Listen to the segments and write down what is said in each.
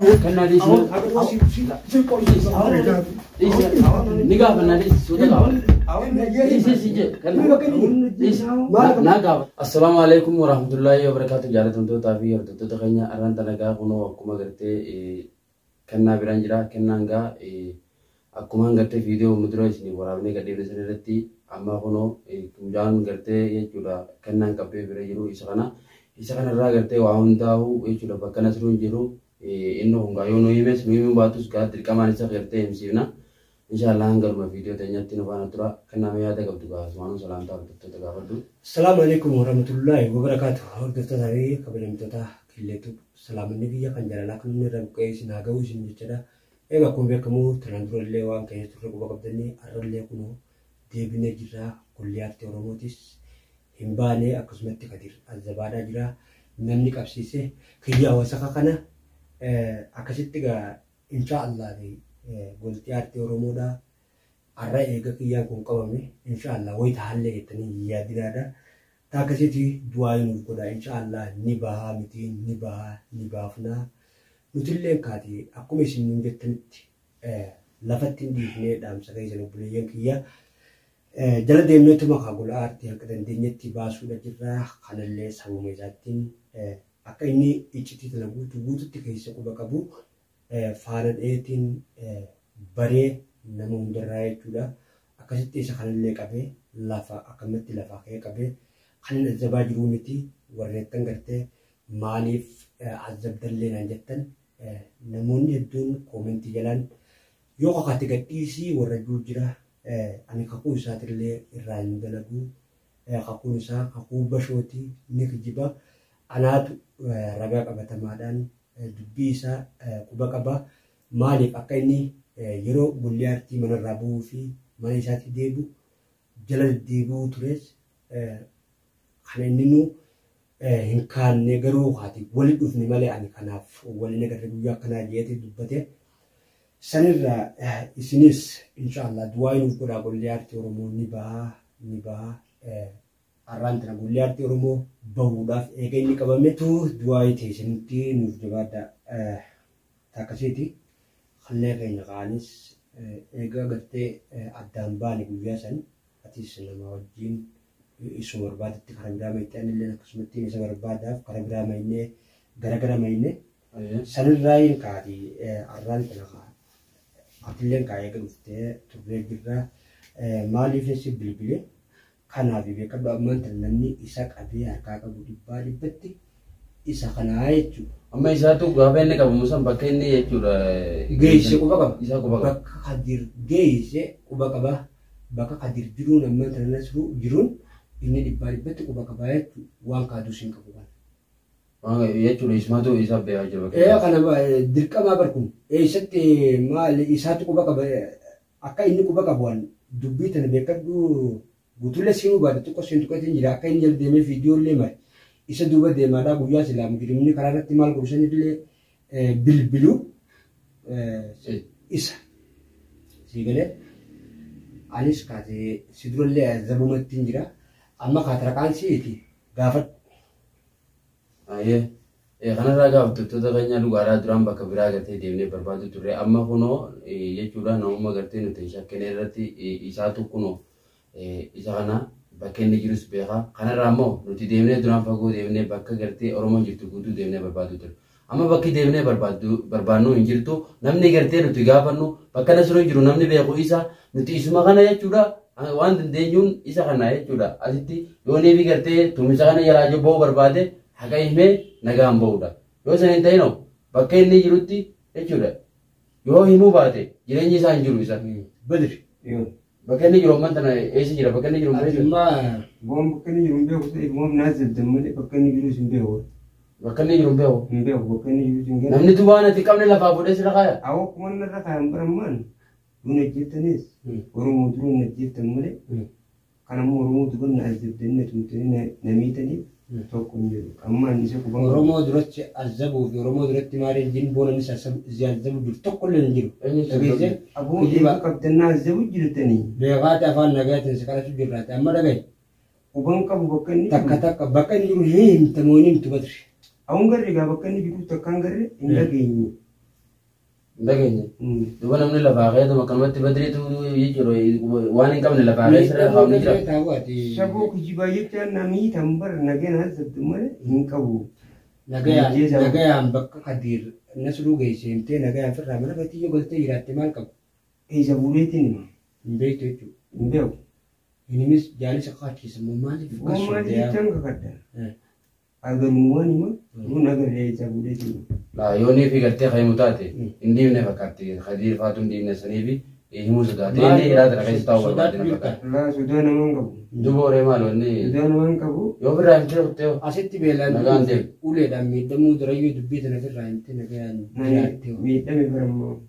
Kennaa dhiisi. Dhiisi. Ni gaafanna dhiisi. Suuta gaafa. Dhiisi si jee. Kennaa. Dhiisi. Naa gaafa. Assalaamu alaikum warahmatullaahi wabarakaatu jaalatamtootaa fi hordoftoota keenya arraan tana gaa kunoo akkuma gartee kennaa biraan jira. Kennaan gaa akkumaan gartee viidiyoo mudura isin waraabnee gadhiifne san irratti amma kunoo mucaan gartee jechuudha kennaan qabbee bira jiru isa kana. Isa kanarraa gartee waa hundaa'u jechuudha bakka Nasruun jiru inni kun gaa yoo nu himes nu himuu baatus gaa dirqamaan isa gartee himsiifna. Inshaallah hanga dhuma viidiyoo teenyatti nu faana tura. Kennaa mee yaada qabdu gaa asumaanuu salaamtaa hordoftoota gaafadhu. Assalaamu alaikum warahmatullahi wabarakaatu. Hordoftoota fi kabajamtoota Killeetu salaamanni kiyya kan jaalalaa kan inni irra buqqee isin haa ga'u isin jechadha. Egaa akkuma beekamu tanaan dura illee waan keessa turre quba qabdanii har'allee kunoo deebinee jirra. Golli aartii Oromootis hin baane akkasumatti Kadir azzabaadhaa jira. Namni qabsiise kiyya wasaka kana akkasitti egaa insha Allah golti aartii Oromoodha. Har'a eega kiyyaan kun qabame insha Allah wayita haallee jettanii hin yaadinaadha. Ta akkasiiti du'aayii nuuf godha insha Allah ni bahaa miti ni bahaa ni baafnaa. Nutilleen kaati akkuma isin nuun jettanitti lafatti hin dhiifnee dhaamsa keessan obboleeyyan kiyya. Jala deemneetuma kaa gola aartii hanga dandeenyetti baasuudha jirra. Kanallee sabuma isaattiin akka inni iccitii tana guutuu guututti keessa quba qabu faana dheetiin baree nama hundarraa jechuudha. Akkasitti isa kanallee qabee lafa akkamatti lafaa ka'ee qabee kan inni azabaa jiruu miti warreettan gartee maaliif azabdallee naan jettan namoonni hedduun koomentii jalaan yoo kakate gadhiisii warra jiru jira. Ani kakuu isaatillee irraa hin dalagu. Kakuun isaa kakuu bashooti ni kijiba. Anaatu ragaa qabatamaadhaan dubbii isaa quba qaba. Maaliif akka inni yeroo golli aartii manarraa bahuu fi mana isaatti deebi'u jala deddeebi'uu tures kana inni nu hin kaanne garuu haati wali dhufne malee ani kanaaf waliin agarre guyyaa akkanaa jeete dubbate. Sanirraa isinis inshaallah du'aa nuuf godhaa golli aartii Oromoo ni bahaa ni bahaa. Har'aan tana golli aartii Oromoo bahuudhaaf eega inni qabame tu du'aa teessanitti nuuf jabaadha. Akkasiiti kallee keenya ka'anis eega gartee addaan baane guyyaa san atis nama wajjin isuma barbaadetti karaa biraa mayxee anillee akkasumatti isa barbaadaaf karaa biraa maynee gara gara mayne sanirraa hin kaati har'aan tana kaa atilleen kaa eega dhuftee turree jirra maaliif si bilbile kanaaf beekadhu ammaan tana namni isa qabee harkaa qabu dhibbaa dhibbatti isa kanaa jechuudha. Amma isaatu gaafa inni qabamu san bakka inni jechuudha. Geesse quba qaba. Isaa quba qaba. Bakka Kadir geesse quba qaba. Bakka Kadir jiruun ammaan tana Nasruu jiruun inni dhibbaa dhibbatti quba qaba jechuudha. Waan kaadus hin qabu kana. Waan jechuudha ismaatu isaa beekaa jira bakka. Ee kana dirqamaa bar kun eessatti maali isaatu quba qaba akka inni quba qabu waan dubbii tana beekadhu guutuullee siinuu baate xiqqoo siin tuqeetiin jira akka inni jala deemee viidiyoo mare isa duuba deemaadhaa guyyaa silaa mujrimni karaa irratti maal godhu sanillee bilbilu isa sii galee anis kaatee si durallee zabumatti hin jira amma kaatara siiti gaafadhu. Ayyee. Kanarraa gaafattoota keenya dhugaadhaa duraan bakka biraa gartee deemnee barbaadu turre amma kunoo jechuudha namummaa gartee nuti hin shakkine irratti isaatu kunoo isa kana bakka inni jirus beeka. Kanarraa immoo nuti deemnee duraan fagoo deemnee bakka gartee Oromoon jirtu guutuu deemnee barbaadu ture. Amma bakki deemnee barbaannu hin jirtu namni gartee nuti gaafannu bakka Nasruun jiru namni beeku isa nuti isuma kana jechuudha waan dandeenyuun isa kana jechuudha asitti yoo neefi gartee tumisa kana jalaa bahuu barbaade haqa himee nagaan bahudha. Yoo san hin ta'inoo bakka inni jirutti jechuudha yoo himuu baate jireenyi isaa hin jiru isa. Badri. Bakka inni jiru ammaan tana eessa jira bakka inni jiru hin beeku. Atimmaa Waan bakka inni jiru hin beeku ta'e waan naasiftan malee bakka inni jirus hin beeku. Bakka inni jiru hin beeku. Hin beeku bakka inni jirus hin beeku. Namni tu waan ati qabne lafaa fuudhee sirra kaaya. Awwa akkuma inni irra kaayan barammaan duun ajjeeftanis Oromoo duruun ajjeeftan malee kan ammoo Oromoo duban na ajjeeftanii na tumtanii na miitaniif tokko hin jiru. Amma inni isa quban qabu. Oromoo duratti azabuu fi Oromoo duratti maaliin jin boonanis azabu jiru tokkollee hin jiru. Dhageessee Aboo eega qabdannaa azabu jirtanii beekaati afaan nagaatiin si kadhatu jirraati amma dhagaye quban qabu bakka inni takka jiru. takka bakka inni jiru hin himta moo hin himtu Badri. Awwan garri egaa bakka inni jiru takkaan garri hin dhageenye. Hin dhageenye. Duuba namni lafaa ka'eetuma akkanumatti badriitu jechuudha waan hin qabne lafaa ka'ee sirra kaa'u ni jira. Saboo kijibaa jechaan namni tan bara nageen haasabdu malee hin qabu. Nagayaan bakka Kadiir Nasruu geesse himtee nagayaan firraa mana keetti yoo galtee jiraatte maal qabu? Eessa buleetiin hima. Hin beektu jechuudha. Hin beeku. Inimis jaalisa kakachiisa moo maaliif Waan maal jechaan kakadha. Agarummaan hima. Nuun agarree eessa buleetiin hima. Laa yoonii fi gartee kan himu taate hin dhiifne fakkaatti Kadiir faatu hin dhiifne saniifi himuu sodaate inni hidhaa tana keessa taa'uu barbaade na fakkaata. Laa sodaa nama hin qabu. Duuba horee maal wanni Sodaa nama hin qabu. yoo ofirraa himtee kuttee hoo? Asitti beelaan Nagaan deemu. uleedhaan miidhamuu durayyuu dubbii tana ofirraa himtee nagayaan jiraatte. Miidhame barammoo.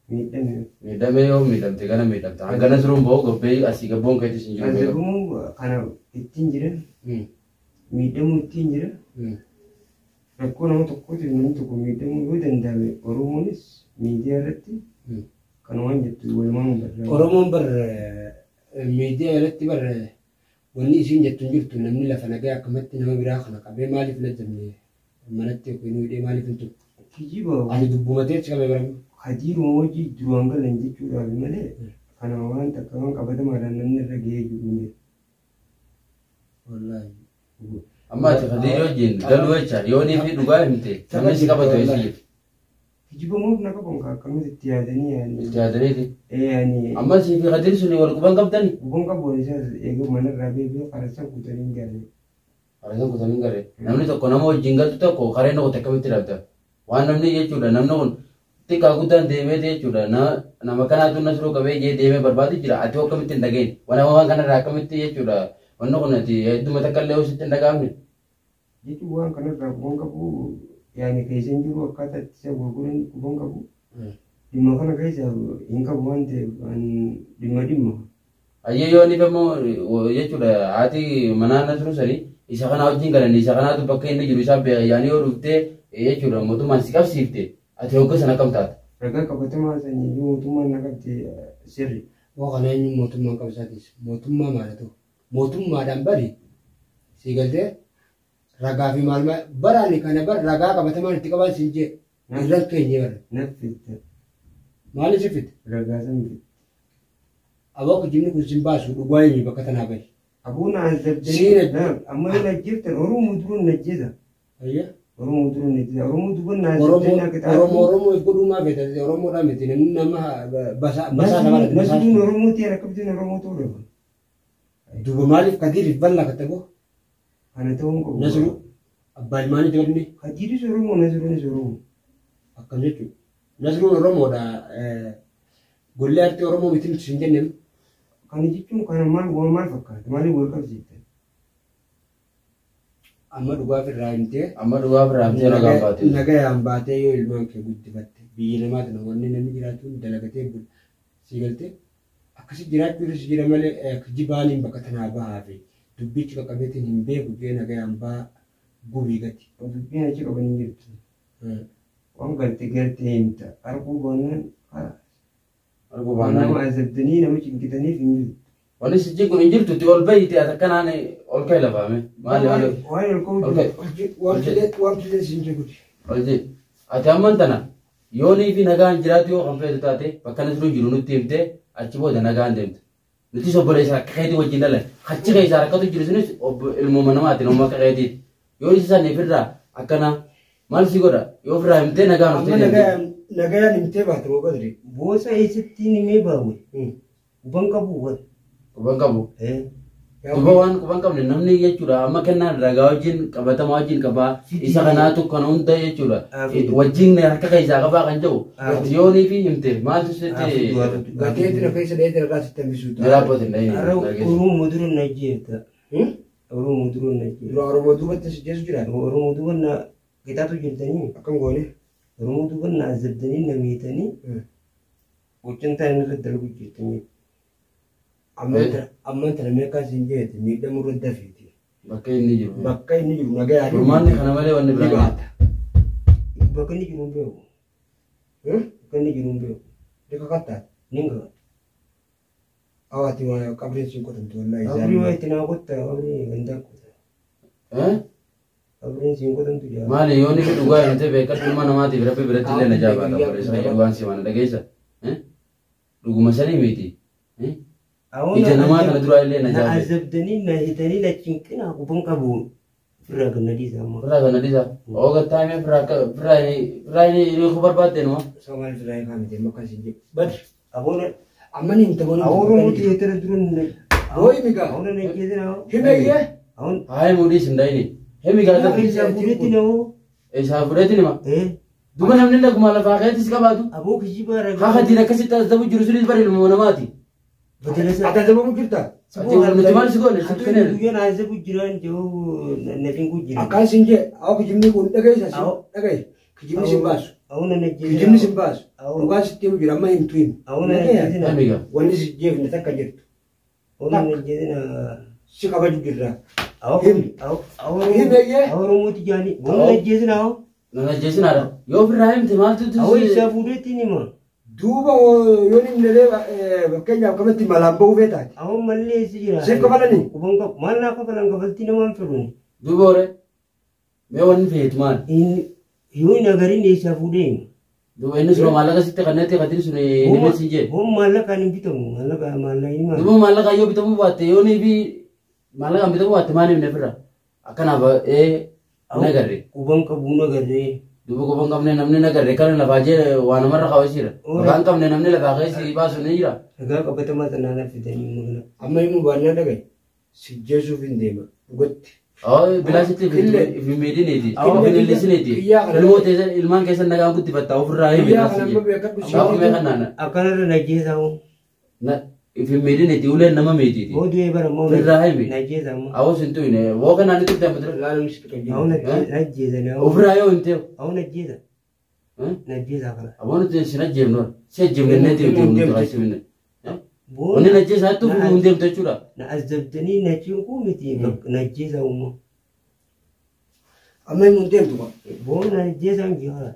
Miidhame. Miidhamee yoo miidhamte gana miidhamta. Hanga Nasruun bahu gabbee asii gabboon keetis hin jiru. Azabamuu kana ittiin jira. Miidhamuu ittiin jira. Rakkoo nama tokkootiif namni tokko miidhamuu yoo danda'ame Oromoonis miidiyaa irratti kan waan jettu walumaan barraa. Oromoon bar miidiyaa irratti bar wanni isiin jettu hin jirtu namni lafa nagaa akkamatti nama biraa kana qabee maaliif lazzabne manatti yookiin hidhee maaliif hin turre. Kijiba Ani dubbumatee achi qabee barama. Kadiiruma hojii duraan galan jechuudhaaf malee kana waan takka waan qabatamaadhaan namni irra gahee jiru hin jiru. Wallaahi. Amma ati Kadiir wajjin galuu jecha yoonii fi dhugaa himte namni si qabatu eessa jira? Kijiba moof na qaban kaa akkamitti itti yaadanii yaani. Itti yaadaniiti. Ee yaani. Amma sii fi Kadiir suni wal quban qabdani? Quban qabu isaas eega manarraa beekee qarasa kutanii hin galle. Kareen kutanii hin galle. Namni tokko nama wajjin galtu tokko kareen kute akkamitti dhabda? Waan namni jechuudha namni kun xiqqaa guddaan deemeeti jechuudha nama kanaatu Nasruu qabee jee deemee barbaadu jira ati hoo akkamitti hin dhagahin? Waan waan kanarraa akkamitti jechuudha wanni kun ati hedduma takka illee hoo sitti hin dhaga'amne? Jechuun waan kanarraa quban qabu yaani keessa hin jiru akkaataa itti isa gurguran quban qabu. Dhimma kana keessa hin qabu waan ta'eef dhimma dhimma. Ayyee yoo inni immoo jechuudha haati manaa Nasruu sanii isa kanaa wajjin galanii isa kanaatu bakka inni jiru isaa beeka yaani yoo dhuftee jechuudha mootummaan si qabsiifte ati hogga sana akkam taata? Ragaa qabatamaa sanii yoo mootummaan na qabde sirri. Hoo kana eenyu mootummaan qabsaatis mootummaa maal ta'u mootummaadhaan bari sii galtee ragaa fi maal maal baraani kana bar ragaa qabatamaan itti qaban siin jee irran keenye bara. Naf fitta. Maali si fitte? Ragaa san fitte. Aboo kijibni kun sin baasu dhugaa eenyu bakka tanaa bahi. Aboo na azabdanii Siin amma yoo na ajjeeftan Oromoo duruun na ajjeesa. Ayya. Oromoo duruun na ajjeesa. Oromoo duuban na Oromoo azabdanii akka xaafii. Oromoo Oromoo if godhuu maa feeta Oromoodhaa miti namni nama basaa basaa nama Nasruun Oromoo ta'e rakkabteen Oromoo ta'uu dhaba. Duuba maaliif Kadiiriif bal'aa katta boo? Kana ta'uu hin qabu. Nasruu abbaa ilmaanii ta'uu Kadiiris Oromoo Nasruunis Oromoo. Akkam jechuudha. Nasruun Oromoodha. Gollee artii Oromoo miti nuti hin jennem. Kana jechuun kana maal waan maal fakkaata? Maaliif wal qabsiiftan? Amma dhugaaf irraa himtee. Amma dhugaaf irraa himtee nagaan baatee. Nagayaan baatee yoo ilmaan kee guddifatte biyya namaa tana wanni namni jiraatuun dalagatee bula. Sii galtee akkasi jiraachuu irra si jira malee kijibaaniin bakka tanaa bahaa fi dubbichi qaqqabeetiin hin beeku jee nagayaan bahaa gubii gati. Dubbiin achi qaban hin jirtu. Waan garte garte himta. Arguu baannaan Arguu waan nama baannaan. azabdanii nama cinqitaniif hin jirtu. Wanni si cinqu hin jirtu itti ol bahiiti ati akkanaan ol ka'i lafaame. Maali maali? Waan ol ka'uu Ol ka'i. Waan kilee siin jechuudha. Ol jedhi. Ati amman tana yoonii fi nagaan jiraatu yoo kan feetu taate bakka Nasruun jiru nutti himtee achi booda nagaan deemta. Nutis obboleessa akka keetii wajjin dhalan. Achi keessaa rakkatu jiru sunis ilmooma namaati nama akka keetiiti. Yoo isa saniif irraa akkana maal si godha yoo ofirraa himtee nagaan Amma dhuftee deemte. nagayaan nagayaan himtee baate moo Badri? Boosa eessatti himee baawwe? Quban qabu wal. Quban qabu. Duba waan quban qabne namni jechuudha amma kennaan ragaa wajjin qabatamaa wajjin qabaa isa kanaatu kana hunda jechuudha wajjin harka keessaa qabaa kan jedhu yoonii fi himte maaltu sitti Gateetti na keessa dheedee ragaa sitti hambisuu ta'a. dhaabbate hin dhahin. Har'a Oromoo dura na ajjeefta. Oromoo dura na ajjeefta. Dura Oromoo duubatti si jeessu jira. Oromoo duuba na qixaatu jirtanii. Akkam goone? Oromoo duuba na azabdanii na miitanii. Gochaan ta'an irra dalagu jirtanii. Amman tana meeqaa siin jeete miidhamuu irra dafiiti. Bakka inni jiru. Bakka inni jiru nagayaan Furmaanni kana malee wanni ni biraa hin jiru. baata. Bakka inni jiru hin beeku. Bakka inni jiru hin beeku. Ni kakattaa. Ni kakata. Awaati waa qabriin siin qotamtu wallaahi. Qabrii waa itti naa qotta qabrii gandaa qota. Eh? Qabriin siin qotamtu jaa. Maali yoo inni dhugaa himte beekadhu ilma namaatiif rabbi biratti illee na jabaata obboleessa kiyya dhugaan si mana dhageessa. Dhuguma sanii miti. Ija namaa kana duraa illee na Na jaabe. azabdanii na hitanii na cinqinaa quban qabu. Firraa ganna dhiisa amma. Firraa kana dhiisa. Oo gattaa himee firraa firraa firraa inni barbaadde numa. Soomaali firraa hin kaa'amte amma akkas hin jedhu. Badri. Aboon Amma ni himta boonu. Awuun Oromoo tiyeetira dura na. Booyi migaa. Awuun na ajjeesina. Himeyyee. Awuun. Haa himuu dhiis hin dhayini. Himi gaata. Isaa fuudhetti na hoo. Isaa fudhetti nima. Duba namni dhaguma lafaa keettis qabaatu. Aboo kijibaa ragaa. Haa hadiin akkasitti as dabu jiru sunis bari ilma namaati. Badalasa. Ati azabamu jirta. Nuti maal si goone si kenneera. Guyyaan azabu jiraan jiru na cinqu jira. Akkaan sin jee awwa kijibni kun dhageessa si dhagaye. Kijibni sin baasu. Awuun na ajjeesina. Kijibni sin baasu. Dhugaan sitti himu jira amma himtu himu. Awuun na ajjeesina. Himiga. Wanni si jeefne takka jirtu. Awuun na ajjeesina. Si kabaju jirra. Awuun Oromooti jaani. Awuun na ajjeesina. Na ajjeesinaadha. Yoo ofirraa himte maaltu Awuun isaa fuudhetti nima. Duuba yoo inni fakkeenyaaf kamatti malaan bahuu feetaati. Awuun mallee si jira. Siif kafalanii? Quban qabu. Maal naa kafalan kafaltii namaan fedhuuni. Duuba hore. Mee wanni feetu maal? Yoo hin agariin eessaa fuudhee hima. Duuba inni sura maallaqa sitti kannetti qatiin sun himee si jee. Hoon maallaqaan hin bitamu. Maallaqa maallaqni maal? Duuba maallaqa yoo bitamuu baatte yoo ni fi maallaqaan bitamuu baatte maal himne firra? Akkanaaf nagarre. Quban qabu nagarree. Duuba quban qabne namni nagarre kana lafaa jee waa namarra kaawwasiira. Maqaan qabne namni lafaa keessi baasu ni jira. Ragaa qabatamaa sanaan fidanii mugna. Amma himuu baannaan dhagaye. Si jeesuuf hin deema dhugatti. Bilaasitti fi miidhiniiti. Fi Ilmoo teessan ilmaan keessan nagaan guddifatta ofirraa himi. Kiyyaa kana amma beekadhu si. Gaafa mee kanaan. Akkanarra na jeesaa hoo. Fi miidhiniiti uleen nama miidhiiti. Hoo du'ee bara moo. Ofirraa himi. Na jeesaa moo. Awwa sin tuyne woo kanaan itti deemu dura. Laaluun si tuqa Awwa na jeesaa. Ofirraa yoo hin ta'u. Awwa na jeesaa. Na jeesaa kana. Awwa nuti sin ajjeefnu. Si ajjeefne neeti nuti nuti raasifne. Wanni na jeesaa tu hin deemtu jechuudha. Na azabdanii na cinquu miti na jeesaa uumaa. Amma himuu hin deemtu kwa. Boo na jeesaa hin jiru.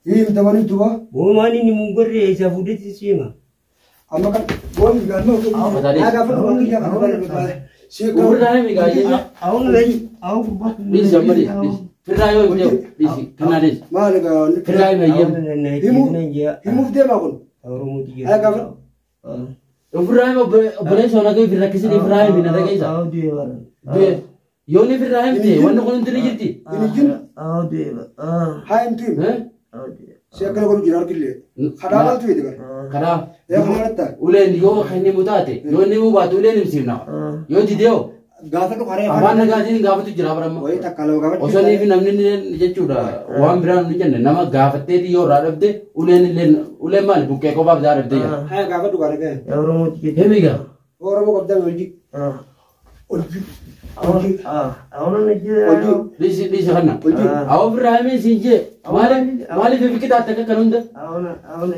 Himta waliin tuba. Boo maani ni mungarree isaa fuudhetti siima. Amma kan boon galma gaafa kiyyaa kana baala. Ofirraa himi gaajee. Awwa na awwa gubbaa. Dhiisi amma dhiisi. Firraa yoo hin ta'u dhiisi kanaa dhiisi. Maali gaa Firraa himi eeyyam. Himuuf deemaa kun. Oromoo Gaafa. Ofirraa himi obboleessa nagaa fi rakkisanii firraa himi na dhageessa. Awwa du'ee bara. Yoo ni firraa himte wanni kun hundi ni jirti. Inni jiru. Awwa du'ee bara. Haa himtu himi. Si akkana godhu jira harkillee. Karaa maaltu hidhe bara. Karaa. Yaa karaa latta. Uleen yoo inni mutaate yoo inni mubaate uleen himsiifna. Yoo didee Gaafadhu karaa afaan nagaatiin gaafatu jira bara amma. Wayii takka lama gaafachuu. Osoo inni fi namni jechuudha waan biraan nu jenne nama gaafatteeti yoo irraa dhabde uleen illee uleen maali buqqee qofaaf daa dhabde jira. Haa gaafadhu karaa ga'e. Oromoo jechuudha. Himi gaa. Oromoo qabdaa olji. Olji. Olji. Awwa na jeesaa. Dhiisi dhiisi kana. Awwa ofirraa himee siin jee maaliif biqilaa takka kan hunda.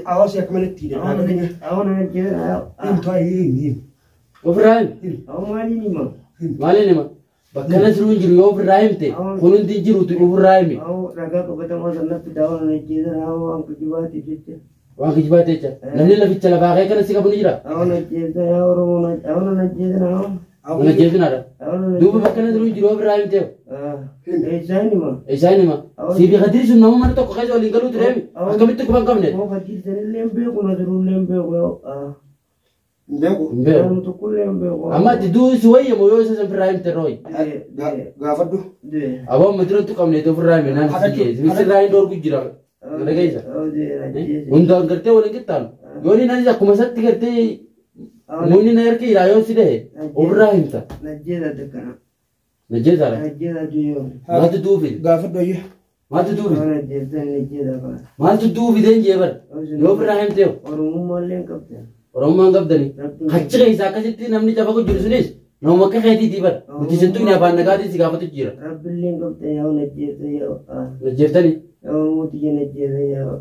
Awwa si akka manatti hidhe. Awwa na jeesaa. Himtu haa himi. Ofirraa himi. Awwa maaliin hima? Maaliin hima? Bakka na jiru hin jiru yoo ofirraa himte kun hundi hin jirutu ofirraa himi. Awwa ragaa qabatamaa sanatti daawwa na jeesaa awwa waan kijibaati jecha. Waan kijibaati jecha. Namni laficha lafaa kee kana si qabu ni jira. Awwa na jeesaa yaa Oromoo awwa na jeesaa awwa. Na jeesinaadha. Duuba bakka na jiru hin jiru ofirraa himte. Eessaan hima? Eessaan hima? Siifi Khadiir sun nama mana tokko keessa waliin galuu ture himi. Akkamitti quban qabne? Moo Khadiir sanillee hin beeku na jirullee hin beeku. Beeku. Beeku. Tokkollee hin beeku. Amma ati du'u si wayyamu yoo isa san ofirraa himte rooyi. Gaafadhu. Aboo amma duratti qabne ofirraa hime naan si jee. Sirraa hin dhoorgu jira. Dhageessa. Hundaan gartee waliin qixxaanu. Yoo inni anis akkuma isatti gartee muunni na harka jira yoo si dhahe ofirraa himta. Najjeesa dakkana. Najjeesaadha. Najjeesa du'u. Maaltu du'u fide? Gaafadhu ayya. Maaltu du'u fide? Najjeesa najjeesa kana. Maaltu du'u fideen jee bara. Yoo ofirraa himte Oromummaa illee hin qabdan. Oromummaan qabdani. Achi keessa akkasitti namni cafa jiru sunis nama akka keetiitii bara. Nuti sin tuqne afaan nagaatiin si gaafatu jira. Rabbi illee hin qabdan yaa najjeesa yaa. Najjeeftani. Yaa Oromoo tiyya najjeesa yaa.